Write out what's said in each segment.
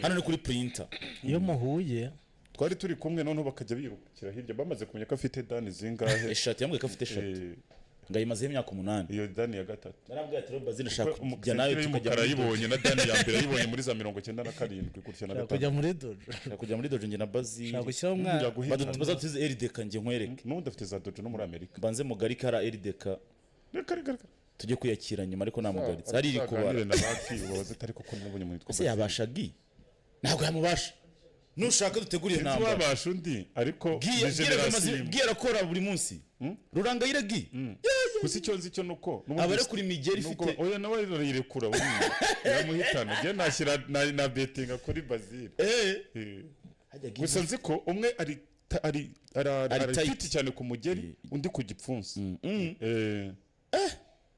Hano ni kuri printer. Iyo muhuye. Twari turi kumwe, noneho bakajya birukira hirya bamaze kumenya ko afite dani zingahe. Eshatu. Yambwiye ko afite eshatu. Ngo ayimazeho imyaka 8. Iyo dani ya gatatu. Narabwiye ati: "Rero Bazili, ndashaka kujya nawe y'umukara tukajya muri dojo." Ayibonye na dani ya mbere ayibonye muri za 97 gutya na Ushaka kujya gatanu. Muri dojo. Ndashaka kujya muri dojo njye na Bazili. Ushaka gushyiraho umwana. Yaguhita. Bazatuze RDK njye nkwereke. N'ubundi afite za dojo no muri Amerika. Mbanze mugarike hari RDK. Reka, reka, reka. Tujye kwiyakira nyuma, ariko namugaritse hari iri kubara. Uzaganire na baki ubabaze, atari koko nabonye umuntu witwa Ese yabasha Gi? Ntabwo yamubasha. Nushaka dutegure Sinzi intambara. wabasha undi, ariko ni generation imwe. Gi arakora buri munsi. Rurangayire Gi. Gusa icyo nzi cyo nuko n'ubundi Aba arekura imigeri ifite oya, nawe arayirekura buriya yamuhitana. Njye nashyira na betinga kuri Bazili. Eh. Eh. Gusa nzi ko umwe ari Ari ari tight. fit cyane ku mugeri, undi ku gipfunsi. Eh.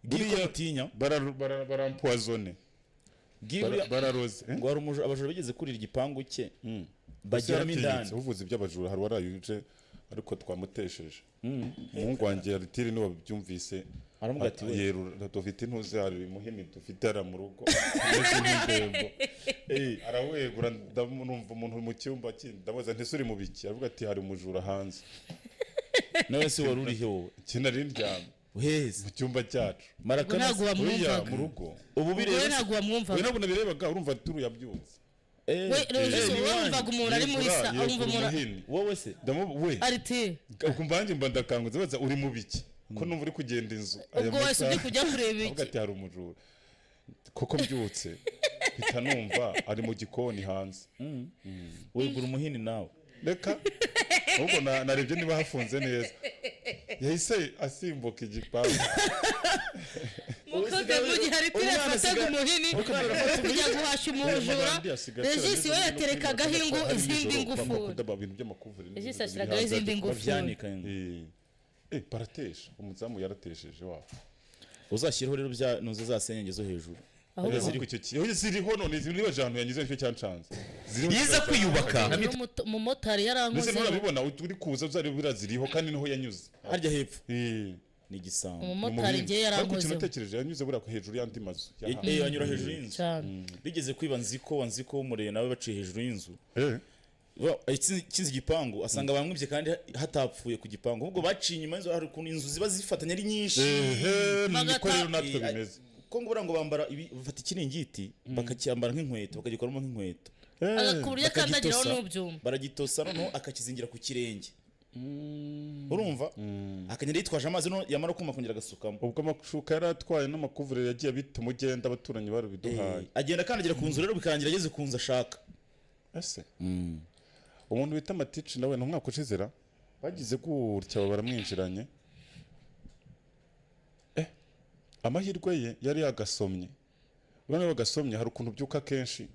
Gi ko Buriya mutinya. Barampoisonne. Gi buriya Bararoze, eh? Ngo hari abajura bigeze kurira igipangu cye bageramo Yaratinyutse. indani. Ubuvuzi by'abajura hari warayuje, ariko twamutesheje. Umuhungu wanjye Aritiri niwe wabyumvise. Aramubwira ati: "We." Yerura: "Dufite intuze, hari muhini dufite hariya mu rugo umeze nk'indembo." Arawegura, ndamurumva umuntu mu cyumba kindi, ndamubaza nti: "Ese uri mu biki?" Aravuga ati: "Hari umujura hanze." Nawe se wari urihe wowe? Kinari ndyamye. Uheze Mu cyumba cyacu. Marakana. Ntabwo Oya, wamwumvaga. mu rugo. Ubu Ubwo we bireba. ntabwo We wamwumvaga. ntabwo nabirebaga, urumva turu yabyutse. We Regis, ni wowe iwanyu. wumvaga umuntu ari muri Yegura sa wumva yegura umuntu umuhini. Wowe se? We. Ariti. Ukumva nanjye mba ndakangutse, baza: "Uri mu biki, ko numva uri kugenda inzu aya Ubwo wese masaha?" uri kujya kureba Avuga iki? ati: "Hari umujura." Koko mbyutse mpita numva ari mu gikoni hanze. Wegura umuhini nawe? Reka, ahubwo narebye niba hafunze neza, yahise asimbuka igipangu. Mukoze mu gihe Aritire Umwana afataga umuhini kujya guhashya umujura, Regis we yaterekagaho izindi ngufuri. Ibintu by'amakuvuri. Regis ashyiragaho izindi ngufuri. Babyanika. Eh, baratesha, umuzamu yaratesheje wabo. Uzashyireho rero bya nuzo za senyenge zo hejuru. Ahubwo Ziriho icyo ziriho none ziriho ahantu yanyuze, nicyo cyancanze. Ziriho. Yiza kwiyubaka. Umumotari Mbese yarankozeho. nturabibona uri kuza uzari buriya ziriho kandi niho yanyuze. Harya hepfo. Eh. Ni igisambo. Umumotari ngewe Ariko ikintu yarankozeho. natekereje, yanyuze buriya hejuru y'andi mazu. Eh, anyura hejuru y'inzu. Cyane. Bigeze kwiba nziko wa nziko w'umureye nawe baciye hejuru y'inzu. Eh. Ikinze igipangu asanga bamwibye kandi hatapfuye ku gipangu, ahubwo baciye inyuma y'inzu. Hari ukuntu inzu ziba zifatanye ari nyinshi. Ehe, niko rero natwe Eh, bimeze. Ko ngo buriya ngo bambara ibi, bafata ikiringiti bakacyambara nk'inkweto, bakagikoramo nk'inkweto. Ku buryo akandagiraho Bakagitosa, n'ubyuma. Baragitosa noneho akakizingira ku kirenge, urumva, akagenda yitwaje amazi, noneho yamara kuma akongera agasukamo. Ubwo amashuka yari atwaye n'amakuvureri yagiye abita umugenda, abaturanyi barabiduhaye. Eh, agenda akandagira ku nzu rero, bikarangira ageze ku nzu ashaka. Ese umuntu bita Matici nawe ni umwaka ushize ra bagize gutya baba baramwinjiranye. Eh, amahirwe ye yari yagasomye. Urabona bagasomye, hari ukuntu ubyuka kenshi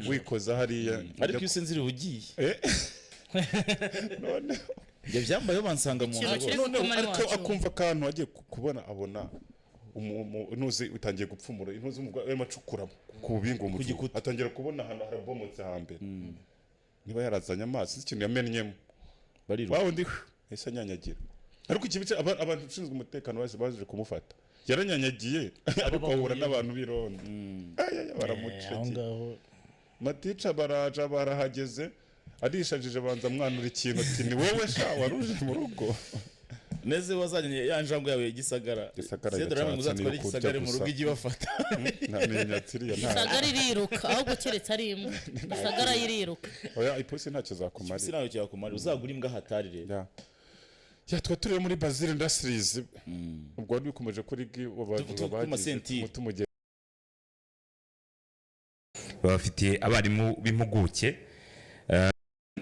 wikoza hariya. Ariko iyo usinziriye uba ugiye. Eh. Noneho Ibyo byambayeho, bansanga mu nzu Ikintu rwose. kiri Noneho gukoma ariko iwacu. akumva akantu agiye kubona, abona intuzi utangiye gupfumura, intuzi umugore arimo acukura ku bubingo mu gikuta. Atangira kubona ahantu harabomotse hambere, niba yarazanye amazi, sinzi ikintu yamennyemo. Bariruka. Wa wundi yahise anyanyagira, ariko ikibice abantu ushinzwe umutekano baje kumufata yaranyanyagiye, ariko ahura n'abantu b'irondo. Ay, ay, Aho baramucekeye. ngaho. Matica baraja barahageze, arishajije, banza mwanura ikintu, ati: "Ni wowe sha waruje mu rugo?" Neze wazanye ya njangwe yawe ya Gisagara. Gisagara Senderi iracyatsa, namwe muzatware niyo kurya Gisagara mu gusa. rugo ijye ibafata. Nta iriya nta. Gisagara iriruka, ahubwo keretse ari imbwa, Gisagara iriruka. Oya, ipusi ntacyo zakumarira. Sinawe cyakumara, uzagura imbwa hatari rero. Ya, twa turi muri Bazil Industries, ubwo wari bikomeje kuri gi Ku masentire. Tumugere. Babafitiye abarimu b'impuguke.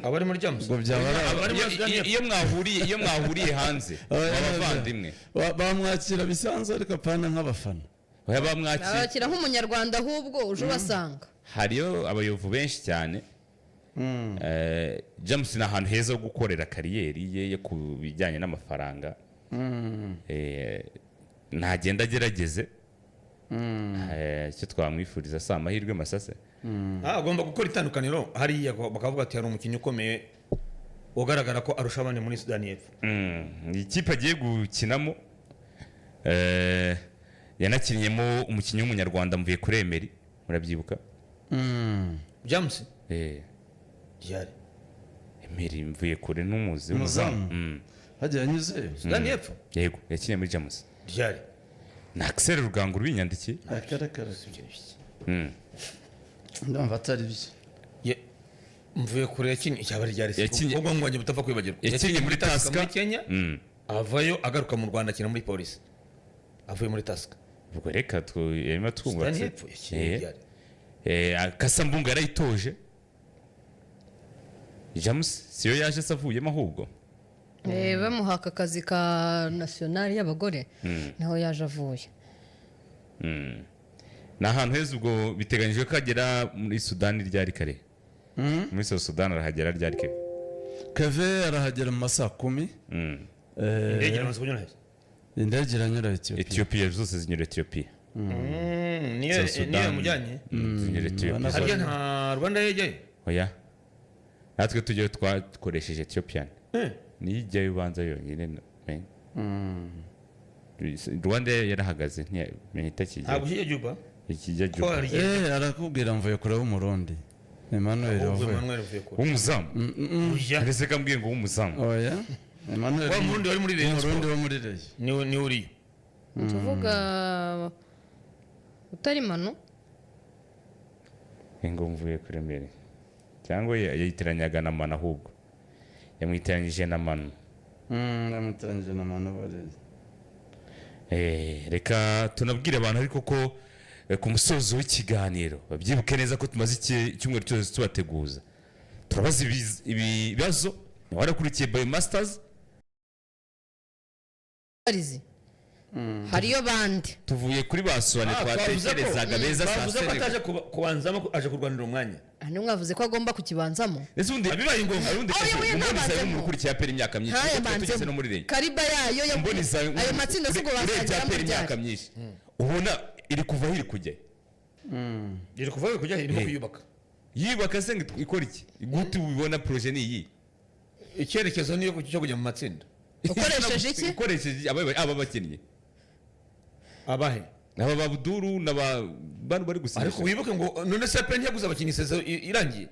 Abari muri James. Ubwo byaba ari Abari muri Sudani Iyo iyo mwahuriye hanze, abavandimwe Bamwakira bisanzwe, ariko apana nk'abafana. Oya, bamwakira. Babakira nk'umunyarwanda, ahubwo uje ubasanga. Hariyo abayovu benshi cyane. James ni ahantu heza ho gukorera career ye yo ku bijyanye n'amafaranga. Ntagenda agerageze. Icyo twamwifuriza si amahirwe masase. Ah, agomba gukora itandukaniro hariya, bakavuga ati: "Hari umukinnyi ukomeye ugaragara ko arusha abandi muri Sudani y'Epfo." Ikipe agiye gukinamo, yanakinnyemo umukinnyi w'umunyarwanda mvuye kuri Emery, murabyibuka. James. Eh. Ryari? Emery mvuye kure n'umuzi. Umuzamu? Mm. Hagiye anyuzeyo. Sudani y'Epfo? Yego, yakinnye muri Jamus. Ryari? Ni Axel Rugangura ubinyandikiye. Akarakara. Ndumva atari byo. Mvuye kure yakinnye cyaba ryari se? Yakinnye- Ubwo ngo butapfa kwibagirwa. Yakinnye muri Tusker Tusker. muri Kenya. Avayo agaruka mu Rwanda akina muri polisi. Avuye muri Tusker. Ubwo reka yarimo twumva. Sudani y'Epfo yakinnye ryari? Kasambunga yarayitoje. James siyo yaje se avuyemo ahubwo. Bamuha aka kazi ka nasiyonari y'abagore, naho yaje avuye. Ni ahantu heza. Ubwo biteganyijwe ko agera muri Sudani ryari kare? Muri South Sudan arahagera ryari kare? Keve arahagera mu ma saa 10. Indege iramaze kunyura he? Indege iranyura Etiyopiya. Ethiopia, zose zinyura Ethiopia. Niyo South Sudan. niyo yamujyanye. Zinyura Ethiopia. Ubona ko- Harya nta Rwanda yajyayo? Oya, natwe tujyayo twakoresheje Ethiopian. Niyo ijyayo ubanza yonyine me. Rwanda yarahagaze, ntiyamenya itakijya. Ntabwo kijya Juba. Ikijya Ko Juba. Arakubwira mvuye kure w'Umurundi Emmanuel Ahubwo wavuye. Emmanuel uvuye kure. W'umuzamu? Oya. Ndetse kambwiye ngo w'umuzamu. Oya, Emmanuel. Wa Murundi wari muri Rayon Umurundi Sport. wo muri Rayon. Niwe uriyo. Tuvuga utari Manu. Ngo mvuye kure mbere cyangwa yayitiranyaga na Manu, ahubwo yamwitiranyije na Manu. Yamutiranyije na Manu bariya. Reka tunabwire abantu ariko ko ku musozo w'ikiganiro babyibuke neza ko tumaze icyumweru cyose tubateguza, turabaza ibibazo warakurikiye by masters. Barizi hariyo bande. Tuvuye kuri ba Soane twatekerezaga beza saa Bavuze ko sere. ataje kubanzamo, aje kurwanira umwanya. Hano mwavuze ko agomba kukibanzamo. Ese ubundi Bibaye ngombwa. Ubundi Oya, oya, ubundi ntabanzemo. umuntu ukurikiye APR imyaka myinshi, kuko twe tugeze no muri Rayon. Kariba yayo Mboni zawe ayo matsinda si ubwo urebye bazageramo APR imyaka ryari? myinshi, ubona iri kuva aho iri kujya. Iri kuva kujya irimo kuyubaka. Yubaka se ngo ikora iki? Gute ubibona? Projet ni iyi? Icyerekezo niyo cyo kujya mu matsinda. Ukoresheje iki? Ukoresheje aba bakinnyi. Abahe? Aba babuduru n'aba bantu bari gusinyisha. Ariko wibuke ngo none se APR ntiyaguze abakinnyi saison irangiye?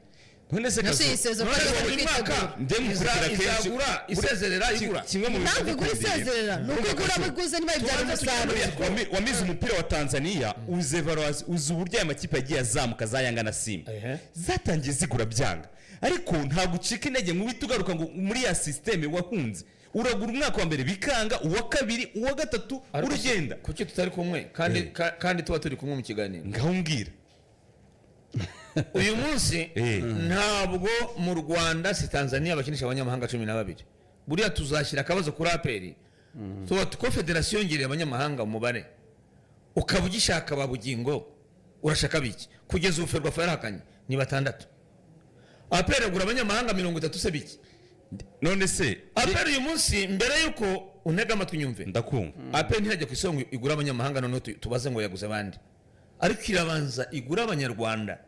None se Nasi Kazu, iyi saison None ko se bari buri mwaka kwitegura. Njye mukurikira kenshi. Izagura, isezerera, igura. Kimwe mu Impamvu igura isezerera ni uko igura biguze ntibayibyara umusaruro. Wamize umupira wa Tanzania, uzi evaluation, uzi uburyo aya makipe yagiye azamuka, za Yanga na Simba. Zatangiye zigura byanga, ariko ntabwo ucika intege ngo uhite ugaruka ngo muri ya système wahunze. Uragura umwaka wa mbere bikanga, uwa kabiri, uwa gatatu, Ariko se, urugenda. Kuki tutari kumwe kandi kandi tuba turi kumwe mu kiganiro? Ngaho mbwira. Uyu munsi ntabwo mu Rwanda, si Tanzania bakinisha abanyamahanga 12. Buriya tuzashyira akabazo kuri APR, tuba ko federasiyo yongereye abanyamahanga umubare, ukaba ugishaka ba Bugingo, urashaka biki? Kugeza ubu FERWAFA yarahakanye, ni batandatu. APR agura abanyamahanga 30 se biki? None se APR uyu munsi, mbere y'uko untega amatwi nyumve, Ndakumva. APR ntihajya ku isonga igura abanyamahanga noneho tubaze ngo yaguze abandi, ariko irabanza igura abanyarwanda.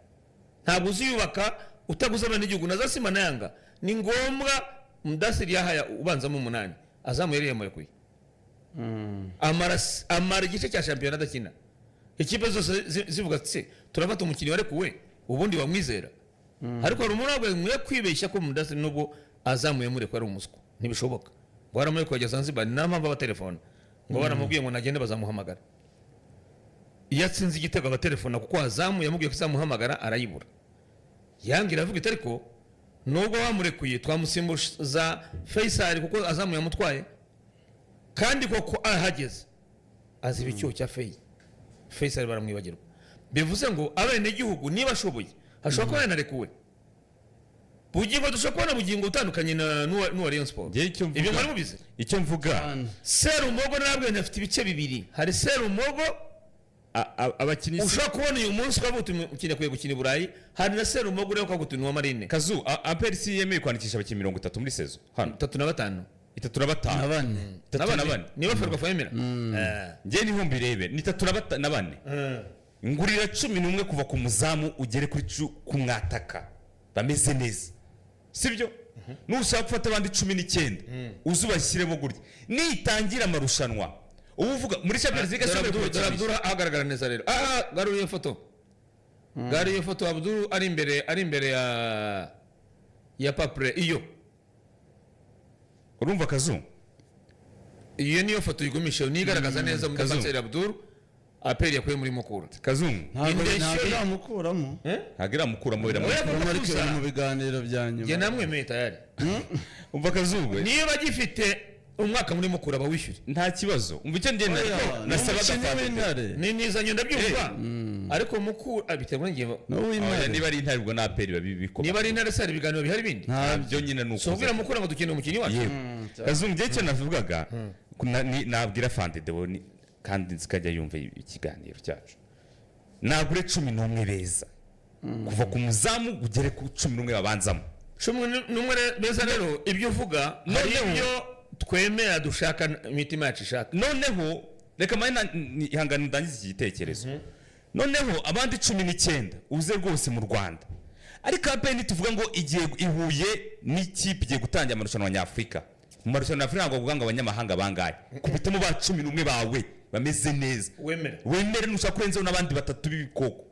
Ntabwo uziyubaka utaguze abanyagihugu na za Simba na Yanga. Ni ngombwa Mudasiri yahaya ubanzamo umunani azamuye yari yamurekuye, amara igice cya shampiyona adakina, ikipe zose zivuga ati: "Se turafata umukinnyi warekuwe ubundi wamwizera?" Ariko hari umuntu wabwiye mwe kwibeshya ko Mudasiri nubwo azamuye murekuwe ari umuswa, ntibishoboka. Ngo baramurekuye ajya Zanzibar, ni nta mpamvu abatelefona ngo baramubwiye ngo nagende bazamuhamagara. Iyo atsinze igitego abatelefona, kuko azamuye yamubwiye ko izamuhamagara, arayibura. Yanga iravuga iti: "Ariko nubwo bamurekuye twamusimbuza Faisal, kuko azamuye yamutwaye." Kandi koko ahageze aziba icyuho cya Faisal, baramwibagirwa. Bivuze ngo abenegihugu niba ashoboye ashobora kuba yanarekuwe. Bugingo, dushobora kubona Bugingo utandukanye na n'uwa Rayon Sport. Njye icyo mvuga Ibyo mwari mubizi? Icyo mvuga Serumogo nabwo afite ibice bibiri. Hari Serumogo abakinnyi ushobora kubona uyu munsi ukavuga uti umukinnyi akwiye gukina i Burayi, hari na Serumogo rero ukavuga uti ni uwa Marine. Kazu, APR si yemeye kwandikisha abakinnyi 30 muri saison hano? 35. 35. Na bane. 34. Niba FERWAFA yemera. Njye niho mbirebe ni 34. Ngurira 11 kuva ku muzamu ugere kuri ku mwataka bameze neza, sibyo? Nushaka gufata abandi 19 uze ubashyiremo gutya, nitangira amarushanwa uba uvuga muri Champions League Dore ashoboye Abdul kubakinisha. ahagaragara neza rero. Garura iyo foto. Gari iyo foto Abdul ari imbere ya Papre iyo. Urumva Kazu? Iyo niyo foto yigumisha, niyo igaragaza neza Kazungu. umudefanseri Abdul APR yakuye muri Mukura. Kazungu. Ntabwo Indeshyo ntabwo ye. iramukuramo. Ntabwo iramukuramo, Oya, biramukura. Urimo, ariko gusa. bari mu biganiro bya Njye nyuma. namwemeye tayari. Umva Kazungu. Niba agifite umwaka muri Mukura, bawishyure. Nta kibazo. Umva icyo ngenda Oya, ni nasabaga umukinnyi Fadede. w'Intare. Ni nizanyo, ndabyumva, ariko Mukura biterwa n'ingingo. Ni Oya, uw'Intare. niba ari Intare, ubwo na APR biba bikoma. Niba ari Intare se hari ibiganiro bihari bindi? Ntabyo nyine ni Si ukubwira ukuza. Mukura ngo dukeneye umukinnyi wacu. Yewe Kazungu, njye icyo navugaga nabwira Fandede kandi nzikajya yumva ikiganiro cyacu, nagure 11 beza kuva ku muzamu ugere ku 11 babanzamo. 11 beza rero, ibyo uvuga hari ibyo twemera, dushaka, imitima yacu ishaka. Noneho reka mane ihangane ndangize iki gitekerezo. Noneho abandi 19 uze rwose mu Rwanda, ariko APR tuvuga ngo igiye ihuye n'ikipe igiye gutangira amarushanwa nyafurika. Mu marushanwa nyafurika ntabwo bavuga ngo abanyamahanga bangahe, kubitamo ba 11 bawe bameze neza. Wemera. Wemere, nushaka kurenzaho n'abandi batatu b'ibikoko,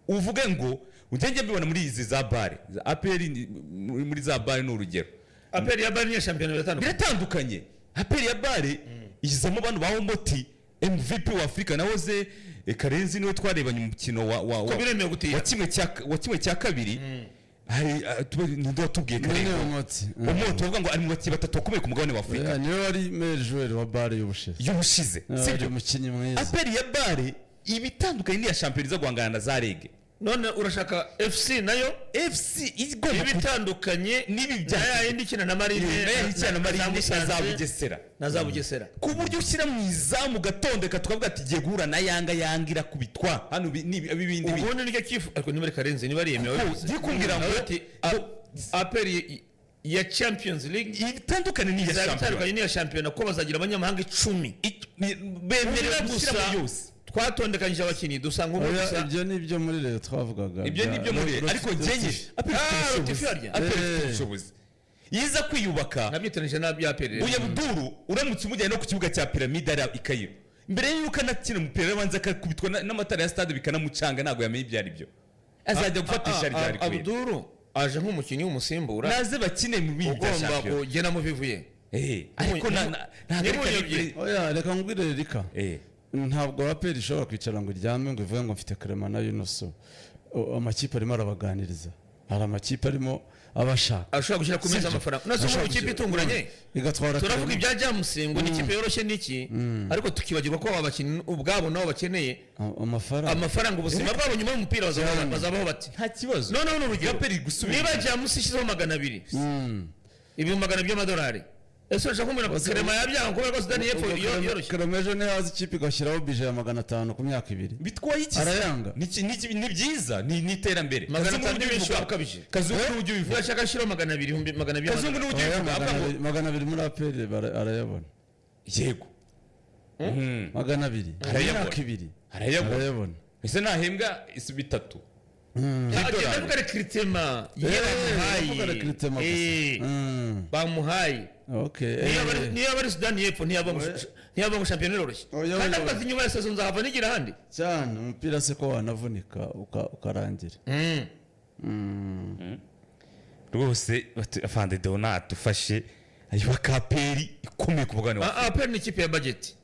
uvuge ngo ugenge mbibona muri izi za BAL za APR muri za BAL ni urugero. APR ya BAL n'iya shampiyona biratandukanye. Biratandukanye. APR ya BAL ishyizemo bano ba Omoti, MVP wa Afurika, nahoze Karenzi niwe twarebanye umukino wa Ko biremewe gutira. wa kimwe cya kabiri. Hari ninde watubwiye? Nyine Karenzi. Umotsi. Omoti bavuga ngo ari mu bakinnyi batatu bakomeye ku mugabane wa Afurika. Oya, niwe wari meilleur joueur wa BAL y'ubushize. Y'ubushize. Niwe wari Sibyo? umukinnyi mwiza. APR ya BAL iba itandukanye n'iya shampiyona iza guhangana na za REG. None urashaka FC nayo FC igomba iba itandukanye n'ibi bya na ya yindi ikina na Marine, nayo ikina na Marine na za Musanze, Bugesera. Na za Bugesera. Ku buryo ushyira mu izamu gatondeka, tukavuga ati igiye guhura na Yanga, Yanga irakubitwa hano ni ibindi bindi. Ubundi nicyo cyifu, ariko niba ari Karenzi, niba ariyemewe. Kuko ngiye kumbwira ngo ati APR ya Champions League itandukane n'iya izaba shampiyona. itandukanye n'iya shampiyona, ko bazagira abanyamahanga 10. Bemerewe Umwe gushyira gusa. muri yose. Twatondekanyije abakinnyi dusanga umwe Oya, gusa. ibyo ni ibyo muri Rayon twavugaga. Ibyo ni ibyo muri, ariko ngenye APR ifite Ah, ubushobozi. Lotfi arya. APR ifite Eh. ubushobozi yiza kwiyubaka. Nabyitiranyije n'abya APR rero. Uya Buduru, uramutse umujyanye no ku kibuga cya Piramide ariya i Kayiro, mbere y'uko anakina umupira abanza akakubitwa n'amatara ya stade bikanamucanga, ntabwo yamenya ibyo ari byo azajya gufatisha ryari kubera. Abduru aje nk'umukinnyi w'umusimbura. Naze bakine mu bindi bya Ugomba shampiyona. kugena mu bivuye. Ariko ntabwo ari Ntimunyobye. Oya, reka nkubwire rika. Ntabwo APR ishobora kwicara ngo iryame ngo ivuge ngo mfite Clement na Yunusu. Amakipe arimo arabaganiriza, hari amakipe arimo abashaka. Ashobora gushyira ku meza Sibyo. amafaranga nase Ashobora nk'ubu ikipe itunguranye. Igatwara Turavuga Clement. ibya Jamus ngo ni ikipe yoroshye n'iki, ariko tukibagirwa ko aba bakinnyi ubwabo nabo bakeneye amafaranga. Amafaranga, ubuzima bwabo nyuma y'umupira bazabaho bati. Nta kibazo. Noneho ni urugero, APR gusubira niba Jamus ishyizeho 200, 200,000 by'amadolari, ese urashaka kumbwira ko Clement yabyanga kubera ko Sudani y'Epfo yoroshye? Clement ejo ntihaza ikipe igashyiraho bije ya 500 ku myaka 2. Bitwaye iki se? Arayanga. Ni byiza, ni iterambere. Magana Kazungu atanu n'ujya ni menshi, ubivuga. ukabije. Kazungu n'ujya ubivuga. Urashaka ashyiraho 200, 200,000 Kazungu by'amadolari. n'ujya Oya, ubivuga avuga ngo 200 muri APR arayabona. Yego. 200 Arayabona. imyaka 2. Arayabona. Arayabona. Ese nahembwa isi bitatu? Agenda avuga recrutement ye Avuga bamuhaye. recrutement gusa. Bamuhaye. Okay. Niyo yaba ari Sudani y'Epfo, ntiyaba ngo shampiyona iroroshye. Oya, kandi oya, avuga oya. ati nyuma ya saison nzahava nigira ahandi. Cyane, umupira se ko wanavunika ukarangira. Rwose afande Donat ufashe ayubaka APR ikomeye ku mugabane wa APR ni ikipe ya budget.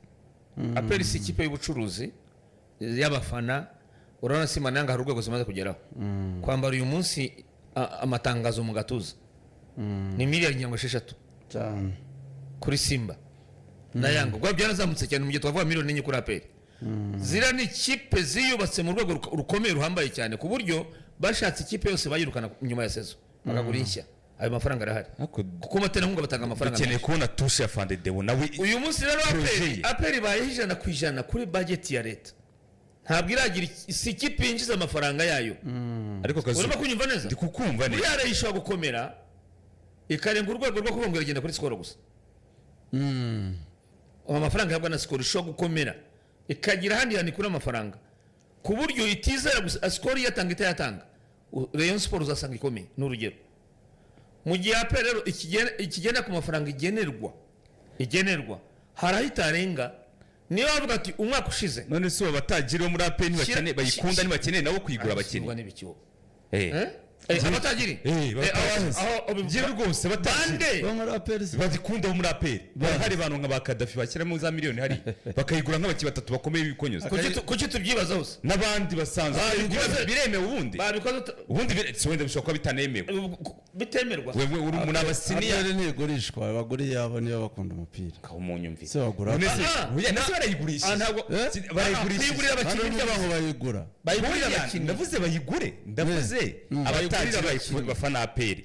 APR si ikipe y'ubucuruzi y'abafana. Urabona Simba na Yanga hari urwego zimaze kugeraho, kwambara uyu munsi amatangazo mu gatuza ni miliyari ngira ngo 6 Cyane. kuri Simba na Yanga, ubwo byarazamutse cyane, mu gihe twavuga miliyoni 4 kuri APR. Ziriya ni ikipe ziyubatse mu rwego rukomeye, ruhambaye cyane, ku buryo bashatse ikipe yose bayirukana nyuma ya saison bakagura inshya. Ayo mafaranga arahari Ariko kuko abaterankunga batanga amafaranga dukeneye menshi. kubona touche ya Fande Deo nawe. Uyu munsi rero Projet APR ye. APR ibayeho 100% kuri budget ya leta. Ntabwo iragira si ikipe yinjiza amafaranga yayo. Ariko Kazu, Urimo kunyumva neza? Ndi kukumva neza. Buriya ishobora gukomera ikarenga urwego rwo kuvuga ngo iragenda kuri Skol gusa. Amafaranga ihabwa na Skol, ishobora gukomera ikagira ahandi hantu ikura amafaranga ku buryo itizera gusa Skol iyatanga itayatanga. Rayon Sport uzasanga ikomeye, ni urugero. Mu gihe APR rero ikigenda ku mafaranga igenerwa, hari aho itarenga. Niyo bavuga ati umwaka ushize. None se ubu abatagiri bo muri APR ntibakeneye, bayikunda, ntibakeneye nabo kuyigura abakinnyi? Ubwo ni ibiki wowe? Eh. Abatagiri. Eh, Aho Njyewe rwose batagiri bande Bo muri APR se? Bazikunda bo muri APR hari abantu nka ba Kadafi bashyiramo za miliyoni hari bakayigura nk'abakinnyi batatu bakomeye b'ibikonyozi. Kuki tubyibaza hose? N'abandi basanzwe. Babikoze. Biremewe ubundi? Babikoze Ubundi si wenda bishobora kuba bitanemewe. Bitemerwa. Wewe uri umuntu abasiniya. APR ntigurishwa, bagura iyabo niba bakunda umupira. Umunyumvire. Se bagura None se Ah, oya, nase barayigurishije. Ah, ntabwo Eh? Barayigurishije. Kuyigurira Hano abakinnyi niba ngo bayigura. Bayigurira Oya, abakinnyi. ndavuze bayigure, ndavuze abatagiri bafana APR.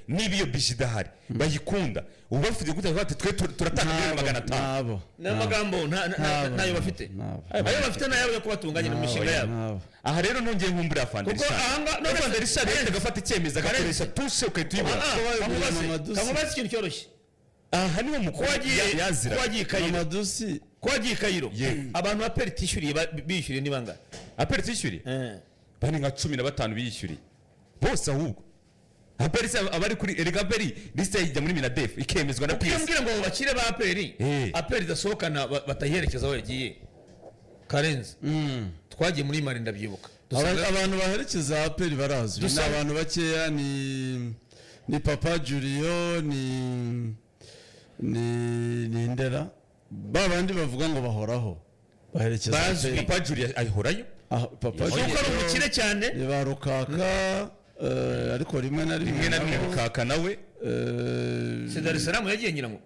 Niba iyo bije idahari bayikunda, ubu bafite gute bati twe turatanga miliyoni 500? Nabo. Ni amagambo Nabo. ntayo bafite. Nabo. Ayo bafite ni ayabo yo kubatunganya mu mishinga yabo. Nabo. Aha rero nongeye nkumbura Afande Kuko Richard. none Afande Richard yahita agafata icyemezo, agakoresha tushe, ugahita uyibona. Ah, bayigurira Mamadou Sy. kamubaze ikintu cyoroshye. Aha niho mukuru Ko wagiye yazira. Ko wagiye i Kayiro. Mamadou Sy. Ko wagiye i Kayiro. Yego. Abantu ba APR tishyuriye biyishyuriye ni bangahe? APR tishyuriye bari nka 15 biyishyuriye bose. Ahubwo APR se abari kuri erega APR lisite ijya muri MINADEF ikemezwa na Kuko iyo PS. mbwira ngo abo bakire ba APR, APR idasohokana batayiherekeza aho yagiye. Karenzi, twagiye muri Mali, ndabyibuka. Abantu baherekeza APR barazwi ni abantu bakeya, ni Papa Julio, ni Ndera, ba bandi bavuga ngo bahoraho baherekeza Bazwi. APR. Papa Julia ayihorayo. Ah, Papa Uzi ko ari Julio umukire cyane. ni ba Rukaka, ariko rimwe na rimwe Rimwe na rimwe nabo, Rukaka nawe. Si Dar es Salaam yagiye ngira ngo?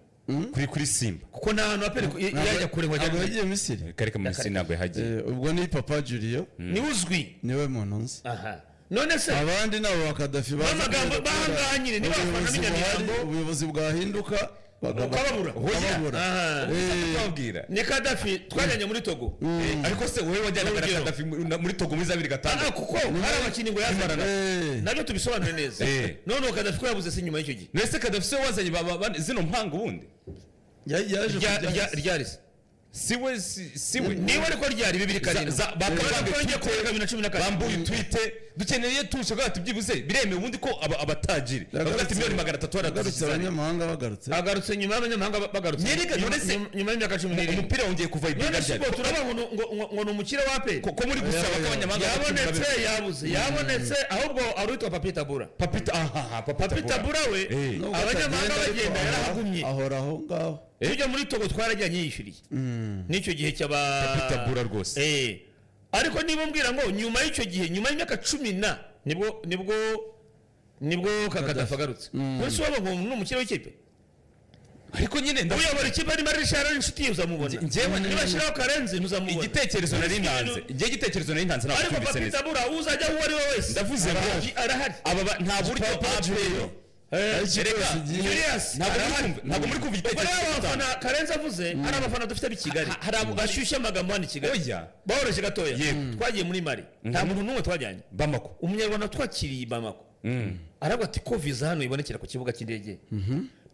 Kuri Simba. Kuko nta hantu APR yajya kure ngo ajya Ntabwo yagiye Misiri. Kareka mu Misiri ntabwo yahagiye. Ubwo ni Papa Julio. Niwe uzwi. Niwe muntu nzi. Aha, none se Abandi nabo ba Kadafi baza B'amagambo kubera bahangaha nyine, niba abafana ubuyobozi buhari, b'Inyamirambo ubuyobozi bwahinduka ukababura. Ukababura. Aha. Kubabwira. Ni Kadafi twajyanye muri Togo. Ariko se wowe wajyanaga na Urugero. Kadafi muri Togo muri za bibiri Ah, gatandatu? kuko hari abakinnyi ngo yazana nabyo tubisobanure neza. None uwo Kadafi ko yabuze se nyuma y'icyo gihe? Nese Kadafi se wazanye zino mpanga ubundi? Yaje kujya Ryari se? Siwe siwe. Niba ariko ryari 2007. Bakabange Ngiye kureka 2014. Bambuye utwite dukeneye tushe ko ati byibuze biremewe ubundi ko abatajiri bavuga ati miliyoni 300 Bagarutse. haradusize. Abanyamahanga bagarutse. Agarutse nyuma y'abanyamahanga bagarutse. Nyereka, none se Nyuma y'imyaka 17. Umupira wongeye kuva None ibinga se ryari? ubwo turavuga ngo ni umukire wa APR? Ko muri gusaba ko abanyamahanga Yabonetse, yabuze, yabonetse. Ahubwo ari uwitwa Papita Bura. Papita, aha, Papita. Papita Bura we, Nubwo abanyamahanga atagenda, ariko bagenda yarahagumye. Ahora aho ngaho. Tujya muri Togo twarajyanye yishyuriye n'icyo gihe cy'aba Papita Bura rwose. Ariko niba umbwira ngo nyuma y'icyo gihe, nyuma y'imyaka cumi na, nibwo Kadafi agarutse, mbese waba ngo ni umukire w'ikipe? Ariko nyine Uyobora ikipe arimo Richard ari inshuti ye, uzamubona. Niba ashyiraho Karenzi ntuzamubona. Igitekerezo nari ntanze, igihe igitekerezo nari ntanze ntabwo Ariko cyumvise neza. Papita Bura uzajya uwo ari we wese Ndavuze ngo arahari. Aba nta buryo APR Reka, Julius Ntabwo muri arahari. ntabwo muri kumva Ubwo igitekerezo rero cy'ubutane. abafana Karenzi avuze, hari abafana dufite b'i Kigali Hari bashyushye amagambo hano i Kigali. Oya. Boroshye gatoya. Yego. Twagiye muri Mali, nta muntu n'umwe twajyanye. Bamako. Umunyarwanda twakiriye i Bamako aravuga ati ko viza hano ibonekera ku kibuga cy'indege,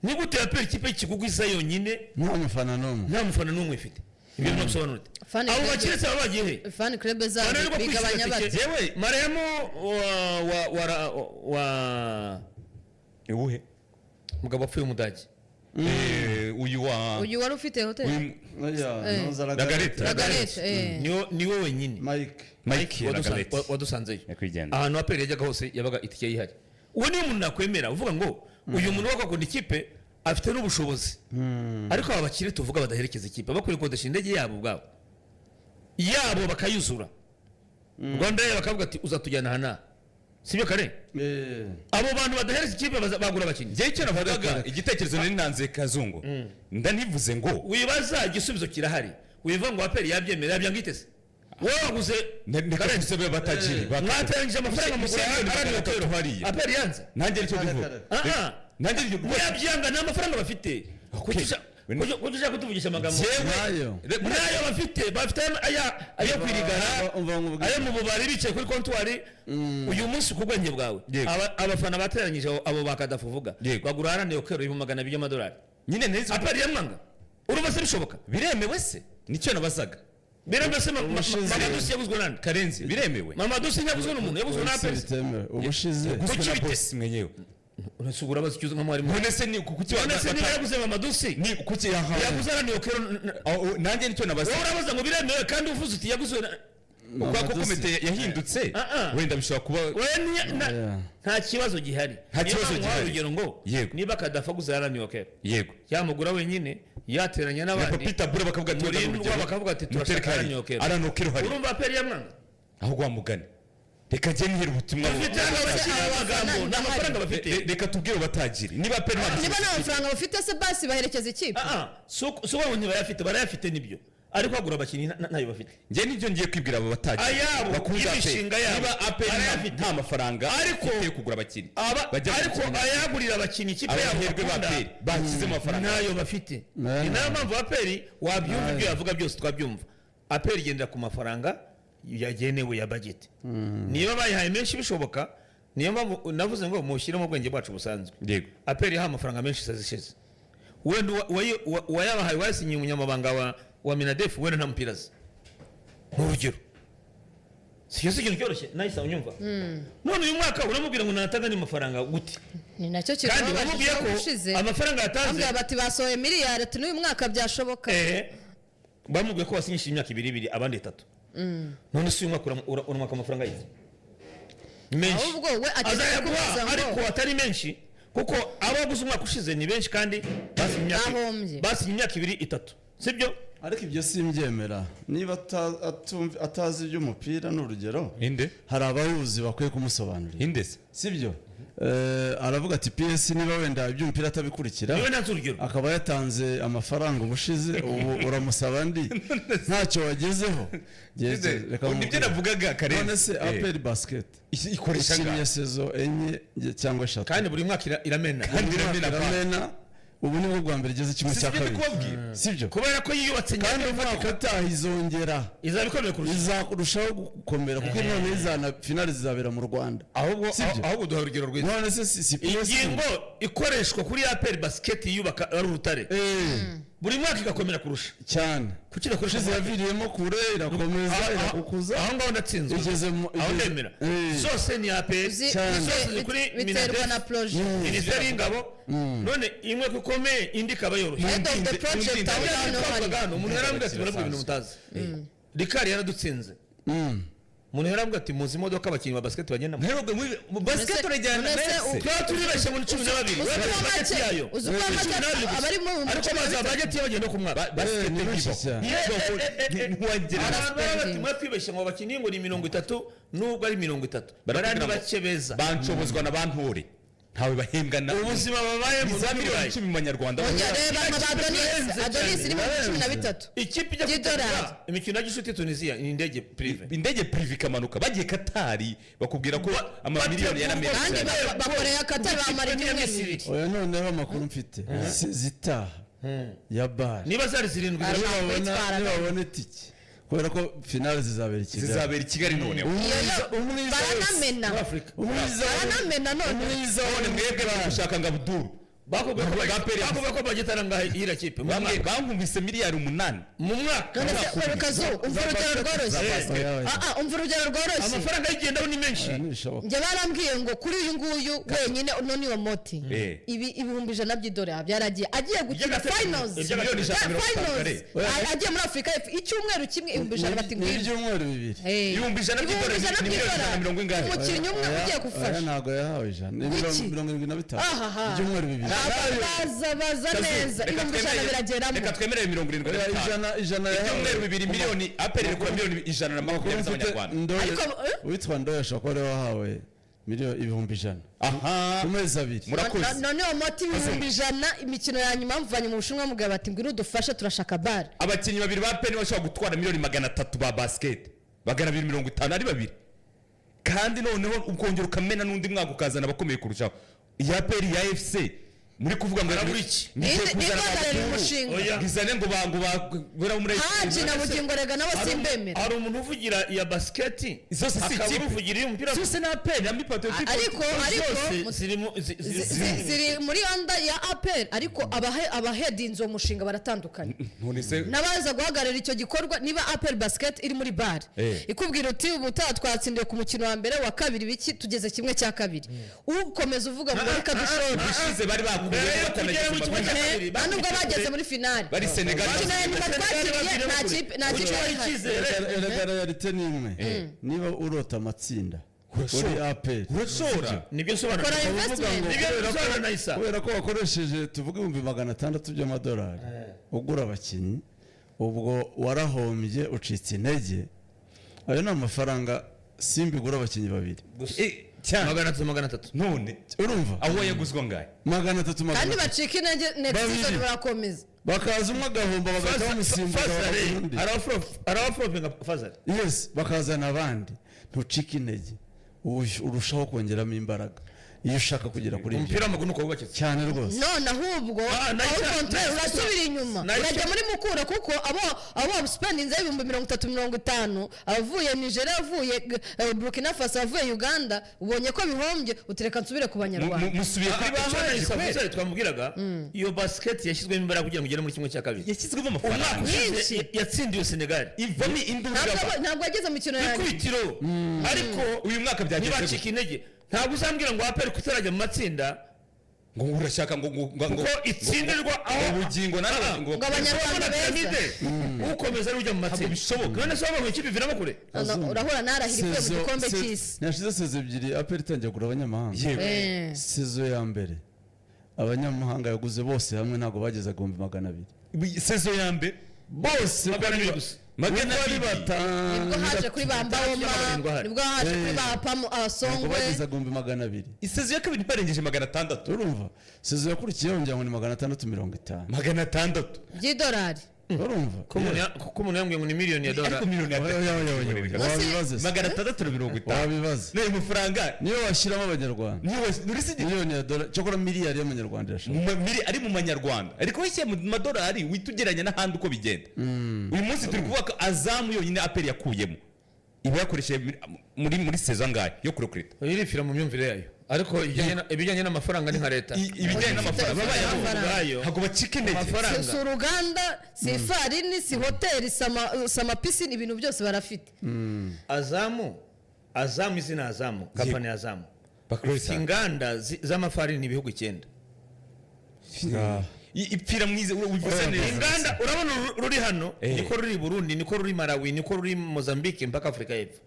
ni gute APR ikipe y'ikigugu iza yonyine Nta mufana n'umwe? Nta mufana n'umwe ifite? Ibyo bintu bisobanura ute? Fan Abo club- bakire se baba bagiye he? Fan club zabo Bananirwa kwishyura bigabanya tike. bate? Yewe. Marehemu wa Uwuhe? Mugabo wapfuye w'Umudage. Uyu wa Uyu wari ufite hoteli. Uyu Oya, Eh. ntuza Lagarette. Lagarette, eh. Niwe wenyine. Mike. Mike Lagarette. Wadusanzeyo. Nyakwigendera. Ahantu APR yajyaga hose yabaga itike yihari. Uwo niwe muntu nakwemera uvuga ngo uyu muntu wakakunda ikipe afite n'ubushobozi. Ariko aba bakire tuvuga badaherekeza ikipe bakwiye gukodesha indege yabo ubwabo yabo bakayuzura, Rwanda Air, bakavuga ati uzatujyana aha n'aha, sibyo kare? Abo bantu badahereza ikipe bagura abakinnyi. Njyewe icyo navugaga, igitekerezo nari nanze Kazungu, ndanivuze ngo Wibaza igisubizo kirahari, wivuga ngo APR yabyemera yabyanga itese wowe waguze. Reka tusabe abatajiri Mwateranyije amafaranga mugura Miliyoni arani 300 hoteli hariya. APR yanze. Nanjye nicyo ndivuga. Ah, Nanjye nicyo yabyanga, nta mafaranga bafite. Kuki ushaka kutuvugisha amagambo? Nayo. Nayo bafite ayo kwirigara, Umva nkubwire. ayo mu bubari bicaye kuri kontwari uyu munsi ku bwenge bwawe. Yego. Abafana bateranyije abo ba Kadafi uvuga Yego. bagura haraniye okero $200,000. Nyine neza. APR yamwanga, urumva se bishoboka? Biremewe se? Nicyo nabazaga. Biremewe se? Ubushize- Mamadou Sy yaguzwe nande? Karenzi, biremewe? Mamadou Sy ntiyaguzwe n'umuntu, yaguzwe na Ubuse APR. bitemewe ubushize. Yaguzwe Kuki na bite? boss mwenyewe. Uretse urabaza icyo uzi nka mwarimu. None se ni kuki? None se niba yaguze Mamadusi, Ni kuki yahawe? yaguze araniyokero. Nanjye nicyo nabaza. Wowe urabaza ngo biremewe kandi uvuze uti yaguze Kubera ko Mamadusi. komite yahindutse, Ah, ah. wenda bishobora kuba Oya, Yeah. nta kibazo gihari. Nta Niyo kibazo mpamvu wahawe gihari. urugero ngo niba Kadafi aguze araniyokero, yamugura wenyine, yateranya Na n'abandi, Papita Bura bakavuga ati wenda Murindwa urugero, bakavuga ati turashaka mutereke hariya. araniyokero. Aranokero hari. Urumva APR yamwanga? Ahubwo wamugane, reka njye nihera ubutumwa. Bafite abakiriya b'amagambo, nta mafaranga bafite. Reka tubwire batagire niba APR nta Niba nta mafaranga bafite se, basi baherekeza ikipe. Ah, ah, si ukuvuga ngo ntibayafite, barayafite nibyo, ariko bagura abakinnyi ntayo bafite. Njye nibyo ngiye kwibwira abo batagira Ayabo, bakunze APR. y'imishinga yabo, Niba APR arayafite. nta mafaranga Ariko yo kugura abakinnyi bajya ariko gukina, ayagurira abakinnyi ikipe yabo abaherwe ba bakunda, APR bashyize amafaranga ntayo bafite. Nayo. Ni nayo mpamvu APR wabyumva, ibyo yavuga byose twabyumva, APR igendera ku mafaranga yagenewe ya budget, niba bayihaye menshi bishoboka. Niyo mpamvu navuze ngo mushyire mu bwenge bwacu busanzwe. APR yahawe amafaranga menshi isazi ishize, wenda uwayabahaye, wayasinyiye, umunyamabanga wa MINADEF, wenda nta mupira azi, ni urugero. Si si ikintu cyoroshye nahise unyumva. None uyu mwaka uramubwira ngo natanga andi mafaranga gute? Ni nacyo kintu Kandi babajije bamubwiye ko ubushize. amafaranga yatanze Bambwira bati basohoye miliyari, ati n'uyu mwaka byashoboka. Bamubwiye ko wasinyishije imyaka ibiri ibiri, abandi itatu. None se uyu mwaka uramwaka amafaranga yize menshi? Ahubwo we akeneye Azayaguha, kubaza ngo ariko atari menshi, kuko abo waguze umwaka ushize ni benshi kandi basinye imyaka, Bahombye. basinye imyaka ibiri, itatu, sibyo? Ariko ibyo simbyemera. Niba atazi iby'umupira, ni urugero, Inde? hari abawuzi bakwiye kumusobanurira. Inde se? Sibyo? Aravuga ati PS, niba wenda iby'umupira atabikurikira, Niwe ntanze urugero. akaba yatanze amafaranga ubushize, ubu uramusaba andi ntacyo wagezeho. Reka Nibyo mubwire. navugaga kare. None se APR basket Ikoresha ikinnye angahe? saison enye cyangwa eshatu. Kandi buri mwaka iramena. Kandi iramena. Iramena. Ubu nibwo bwa mbere igeze kimwe Si cya ibyo ndi kabiri. kubabwira. Sibyo? Kubera ko yiyubatse Kandi nyabyo. umwaka utaha izongera Izaba ikomeye kurusha. Izarushaho gukomera, kuko none izana finale zizabera mu Rwanda. Ahubwo Sibyo? ahubwo duha urugero rwiza. None se si PS? Ingingo ikoreshwa kuri APR basket yubaka ari urutare, buri mwaka igakomera kurusha. Cyane. Kuki idakoresha? Ushize yaviriyemo kure, irakomeza, irakukuza. Aho ngaho ndatsinzwe. Igeze Aho ndemera. Zose ni APR. Cyane. Zose ziri kuri Biterwa na MINADEF, projet. Minisiteri y'Ingabo. None imwe ko ikomeye, indi ikaba yoroshye. Head of the project aho ngaho niho hari. Twavugaga hano, umuntu yarambwira ati murabwo ibintu mutazi, rikari yaradutsinze. Umuntu yarambwira ati muzi imodoka abakinnyi ba basket bagendamo? Ntabwo basket urajyana None se na Twaba turibeshye muri 12. Uzi ko Budget make- yayo uzi ko make 12 gusa. abari mu Ariko cumi na baza bitatu. budget y'abagenda ku mwaka. Basket Ni benshi ntibaho. cyane. Ntiwagerera. Abantu baba bati mwe kwibeshya ngo abakinnyi ngo ni 30, nubwo ari 30, Barakubwira bariya ni ngo bake beza. Banshobozwa na bantore, ntawe bahembwa na Ubuzima babayemo ni za miliyoni n'uburayi. 10 mu manyarwanda. Oya, reba nka ba Adonis. Birenze Adonis cyane. iri mu 13 Ikipe ijya by'idolari. kwitabira imikino ya gishuti Tunisia ni indege privé. Indege privé ikamanuka, bagiye Katari, bakubwira ko amamiliyoni yaramenetse. Kandi bakoreye akatari, bamara ibyumweru 2. Oya, noneho amakuru mfite zitaha ya bare Niba zari zirindwi Ashaka nibabona kwitwara. nibabona itike, kubera ko finale zizabera i Kigali. Zizabera i Kigali noneho. Umwiza, umwiza wese. Baranamena. Muri Afurika. Umwiza. Baranamena none. Umwiza. None mwebwe bari gushaka ngo Abduru Bakubwiye ko Ba bakubwiye ko budget ari angahe y'iriya kipe mu Bamwe mwaka? bankubise miliyari 8. Mu mwaka. None se Rukazu, umva urugero rworoshye. Oya, oya. Ah, ah, umva urugero rworoshye. Amafaranga yigendaho ni menshi. Oya, ntibishoboka. Njye barambwiye ngo kuri uyu nguyu wenyine, none uwo moti, 100,000 by'idolari byaragiye agiye gukina Iby'agateganyo. finals. Iby'agateganyo. 150,000. Finals. Agiye muri Afurika y'Epfo icyumweru kimwe, 100,000 bati Ni ngwino. ibyumweru 2. 100,000 by'idolari 100,000 ni miliyoni ijana na mirongo ingahe? Umukinnyi umwe Oya, ugiye oya, gufasha. ntabwo yahawe 100, ni Wiki? 75. Ahaha. Ibyumweru 2. Baza baza neza, 100,000 birageramo. Reka twemerere mirongo irindwi na Oya, bitanu. 100 yahawe. Ibyumweru 2, miliyoni, APR iri kuri miliyoni 120 Mfite z'amanyarwanda. Ariko, eh? Uwitwa Ndoye ashobora kuba ariwe wahawe miliyoni 100,000 Aha. ku mezi 2. Murakoze. None uwo moti, 100,000, imikino ya nyuma bamuvanye mu Bushinwa, mugabo bati ngwino udufashe, turashaka bare. Abakinnyi babiri ba APR bashobora gutwara miliyoni 300 ba basket, 250 ari babiri, kandi noneho ukongera ukamena n'undi mwaka ukazana abakomeye kurushaho. Iya APR ya FC Muri kuvuga ngo Arabura iki? Ngiye Ninde- kuzana ninde uhagarariye abakuru. umushinga? Oya. Ngizane ngo bangu ba muri Haji na Bugingo rega nabo simbemera. Hari umuntu uvugira iya basiketi, Zose si hakaba ikipe. uvugira iy'umupira. Zose na APR na mi patriotique. Ariko Zose zirimo ziri muri anda ya APR, ariko abahedinze uwo mushinga baratandukanye. None se N'abaza guhagararira icyo gikorwa, niba APR basket iri muri bar ikubwira uti ubutaha twatsindiwe ku mukino wa mbere, wa kabiri, biki, tugeze 1/2, ukomeza uvuga ngo reka dushore. Ubushize bari bakuye Mbere yo kugera mu kimwe cya kabiri, Nta nubwo bageze muri finale. Bari Senegal. Imikino ya nyuma twakiriye nta kipe Kuki yari ihari. icyizere? Erega réalité ni imwe: niba urota amatsinda uri APR, Urashora. Nibyo nsobanura. Kora investment. Nibyo nsobanura na Isa. kubera ko wakoresheje, tuvuge, 600,000 by'amadolari ugura abakinnyi, ubwo warahombye, ucitse intege. Ayo ni amafaranga Simba igura abakinnyi babiri. Cyane. 300, 300. None Urumva? aho yaguzwa ngahe? 300, Kandi 300. bacika intege, next Babiri. season barakomeza. Bakaza umwe agahomba, bagahita bamusimbuza, bakagura undi. Hari abafropinga Fazari. Yes, bakazana abandi. Ntucike intege, urushaho kongeramo imbaraga iyo ushaka kugera kuri ibyo. Umupira w'amaguru nuko wubakitse. Cyane rwose. None ahubwo aho contraire urasubira inyuma, urajya muri Mukura, kuko abo spendinze 30,000, 50,000, abavuye Nigeria, abavuye Burkina Faso, abavuye Uganda, ubonye ko bihombye, utereka nsubire ku Banyarwanda. Musubiye kuri ba Icyo Haji Isa kweli. Fazari twamubwiraga, iyo basiketi yashyizwemo imbaraga kugira ngo igere muri 1/2. Yashyizwemo Umwaka amafaranga ushize Nyinshi. yatsindiwe Senegal. Ivamo induru. Ntabwo yageze mu mikino ya nyuma. Ikubitiro, ariko Uyu mwaka byagenze gute? ntibacike intege. Ntabwo uzambwira ngo APR kutarajya mu matsinda Ngo urashaka ngo kuko itsindirwa aho Ubugingo nawe ngo Ngo Abanyarwanda beza. Piramide, ukomeza ari ujya mu matsinda. Bishoboka. None se wabonye ikipe iviramo kure? Hano urahura n'arahira ivuye mu gikombe cy'isi. Ntiyashize saison ebyiri APR itangiye kugura abanyamahanga? Yego. Saison ya mbere abanyamahanga yaguze bose hamwe ntabwo bageze 200,000. Saison ya mbere? Bose. 200 gusa. Magana Uko ari abiri. batanu. Nibwo haje kuri ba Mbawoma, Ahari. nibwo haje kuri ba Pamu Ntabwo Abasongwe. bageze 200,000. Isaison ya kabiri barengeje 600. Urumva, saison yakurikiyeho ngira ngo ni 650. 600. By'idolari. Urumva? Ko umuntu yambwiye ngo ni miliyoni ya Ariko dola. miliyoni ya Oya, oya, oya, oya, oya. Wabibaze se? 650. Wabibaze? N'ayo mafaranga. Niyo washyiramo Abanyarwanda, niyo muri si miliyoni ya dola, cyakora miliyari y'amanyarwanda irashoboka. Ari mu manyarwanda, ariko wishyira mu madolari wita ugereranya n'ahandi uko bigenda. Uyu munsi turi kuvuga ko Azamu yonyine APR yakuyemo iba yakoresheje muri saison angahe yo kurecruita? Irifira mu myumvire yayo, ariko ibijyanye n'amafaranga ni nka leta. Ibijyanye n'amafaranga Ifite babayeho amafaranga. Ubwayo. Ntabwo bacika intege. Amafaranga. Si uruganda, si ifarini, si hoteli, si amapisine, ibintu byose barafite. Azamu, izina Azamu, company ya Azamu Bakuresa. ifite inganda z'amafarini ibihugu 9. Ipfira mwiza, ubivuze neza. Inganda urabona ruri hano, niko ruri i Burundi, niko ruri Malawi, niko ruri Mozambique, mpaka Afurika y'Epfo.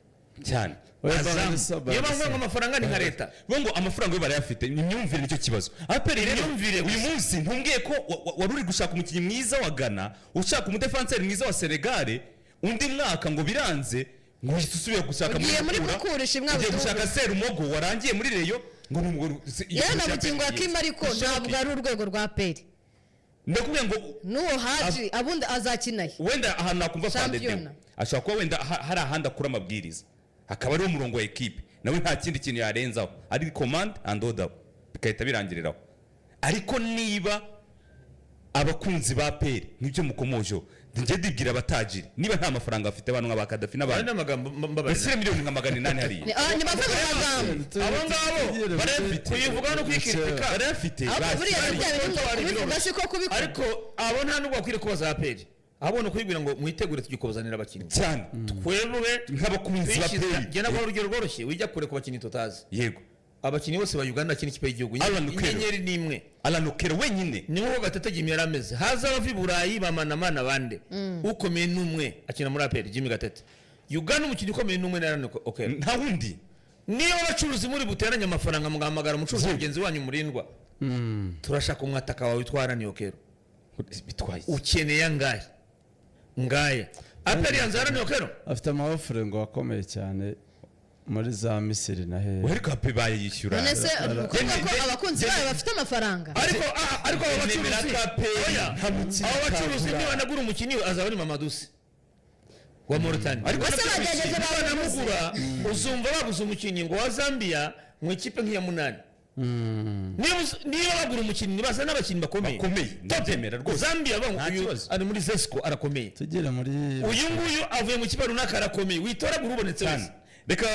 Cyane. Oya, Azamu. barabisa, Niyo mpamvu barabisa. ngo amafaranga ni nka leta. Bo ngo amafaranga yo barayafite, ni imyumvire nicyo kibazo. APR rero Imyumvire uyu gusa. munsi ntumbwiye ko wari uri gushaka umukinnyi mwiza wa Ghana, ushaka umudefanseri mwiza wa Senegal, undi mwaka ngo biranze, ngo uhite usubira gushaka Ugiye muri Mukura, Mukura, ishimwe ugiye Abdul. gushaka Serumogo warangiye muri Rayon, ngo ni Yewe na Bugingo ya Kim, ariko ntabwo ari urwego rwa APR. Ndakubwira ngo N'uwo Haji abundi azakinaye. Wenda ahantu nakumva Shampiyona. Fandede ashobora kuba wenda hari ahandi akura amabwiriza, hakaba ariwo murongo wa ekipe, nawe nta kindi kintu yarenzaho, ari command and order, bigahita birangiriraho. Ariko niba abakunzi ba APR nk'ibyo mukomojeho, njye ndibwira abatajiri niba nta mafaranga bafite, abantu nka ba Kadafi Aya n'abandi ni amagambo mbabarira. bashyire miliyoni nka 800 hariya. Ntibave mu magambo. Abo ngabo Barayafite. kuyivuga no kuyikritika. Barayafite. Ahubwo buriya Basi- bya bintu ngo kubivuga siko kubikora. Ariko abo nta nubwo bakwiriye kubaza APR, ahubwo ni ukubibwira ngo mwitegure tujye abakinnyi. Cyane. Twebwe nk'abakunzi ba twishyize APR. njye naguha urugero rworoshye, wijya kure ku bakinnyi tutazi. Yego. Abakinnyi bose ba Uganda bakina ikipe y'igihugu, Alan Okello. inyenyeri ni imwe. Alan Okello wenyine. Ni nko Gatete Jimmy yari ameze, haza abava i Burayi bamanamana bande, ukomeye ni umwe akina muri APR, Jimmy Gatete. Uganda umukinnyi ukomeye ni umwe, ni Alan Okello. Nta wundi. Niba abacuruzi muri buteranye amafaranga, mugahamagara umucuruzi mugenzi wanyu murindwa, turashaka umwataka wawe witwa Alan Okello. Bitwaye iki? Ukeneye angahe? Ngaya. APR yanze Alan Okello. Afite amawofure ngo akomeye cyane muri za Misiri na hehe. Ariko APR bayishyura. None se ukuvuga ko abakunzi bayo bafite amafaranga? Ariko abo Nemera bacuruzi ko APR oya, nta mukinnyi abo bacuruzi itabura. nibanagura umukinnyi azaba ari Mamadou Sy wa Mauritania. Ariko Bose bagerageje babuze. Nibanamugura uzumva babuze umukinnyi ngo wa Zambia mu ikipe nk'iya munani. Niba bagura umukinnyi, bazana n'abakinnyi bakomeye. Bakomeye, ndabyemera rwose. Zambia Nta uyu kibazo. ari muri Zesco, arakomeye. Tugere muri Uyu nguyu avuye mu kiba runaka, arakomeye. Witoragura ubonetse wese. Reka.